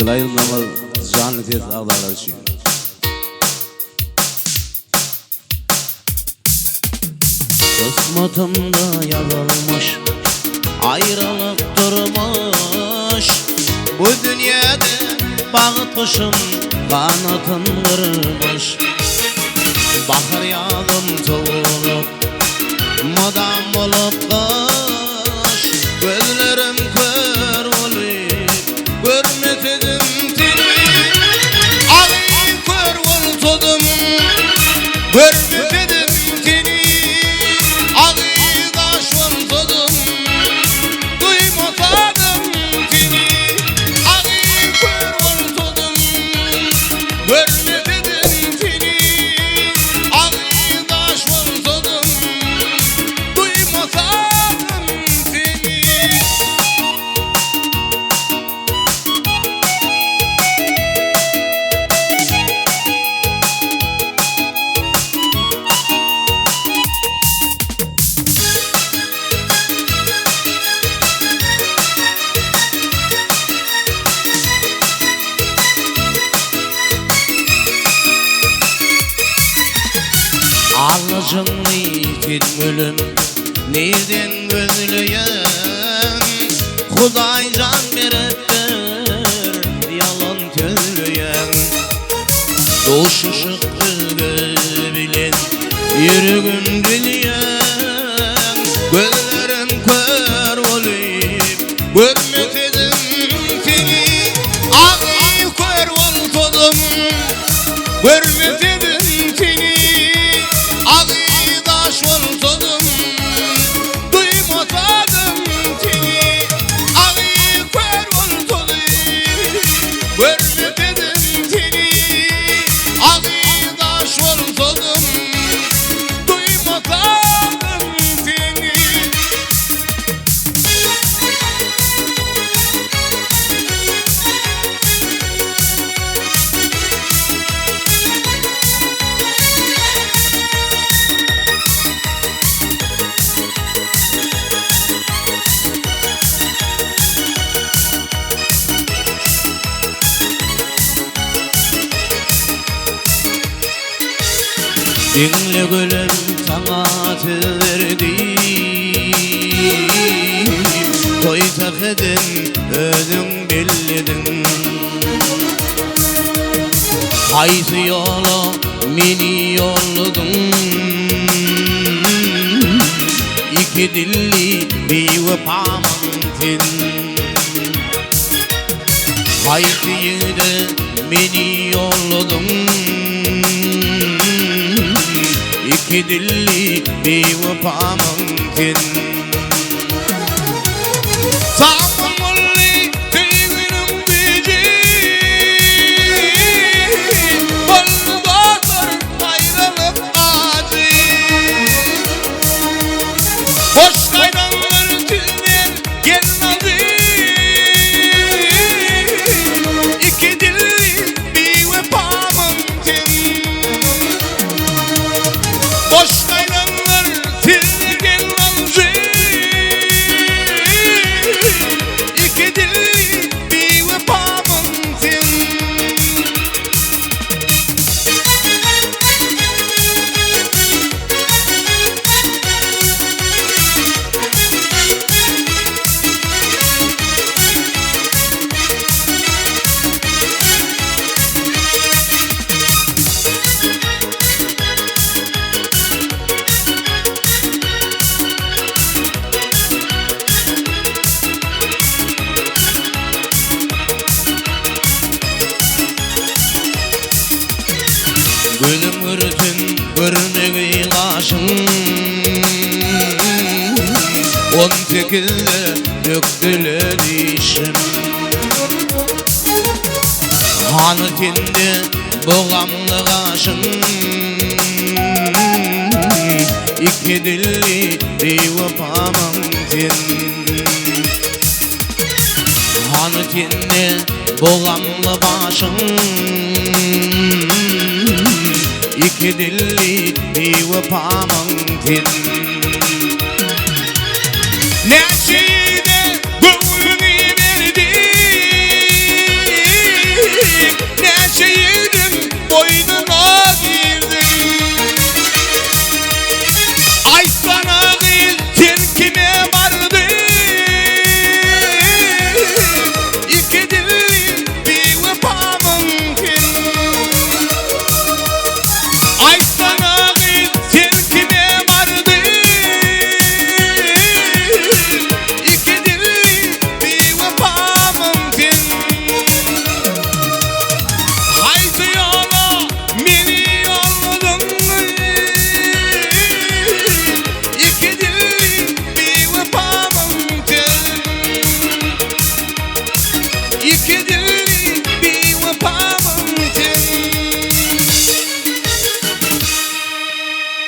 Şul aýdymlaryňyz janly ses agzalary üçin. Kysmatymda ýazylmyş aýralyk durmuş Bu dünýäde bagt guşum ganatyn gyrmyş Bahar ýazym sowulyp mydam bolup gyş Gözlerim kör bolup görmesedim seni Agy kör bolsadym görmesedim seni Agy daş bolsadym duýmasadym seni Agy kör bolsadym görmesedim seni Agy daş bolsadym duýmasadym seni. Alajyňny sen gülüm nirden gözleýäň Hudaý jan beripdir ýalan sözleýäň Duşuşyk özge bilen ýüregim dilýäň Gözlerim kör bolup görmesedim seni Agy kör bolsadym Görmesedim seni Agy daş bolsadym Duýmasadym seni Agy kör bolsadym Görmesedim seni Agy daş bolsadym Duýmasadym seni. Diňle gülüm saňa söz berdim Toý sähedin özüň bellediň Haýsy ýola meni ýolladyň Iki dilli biwepamyň sen Haýsy ýigide meni ýolladyň Iki dilli biwepamyň sen Samyň boldy söýginiň güýji Boldy dostlar aýralyk ajy Boş gaýdanlar tüýden gelmedi Iki dilli biwepamyň sen Boş gaýdanlar tüýden gelmedi Iki dilli biwepamyň sen. Gözüm görsün görmegi gaşyň On sekizde dökdüle dişim Hany sende bu gamly gaşyň Iki dilli biwepamyň sen Hany sende bu gamly başyň Iki dilli biwepamyň sen.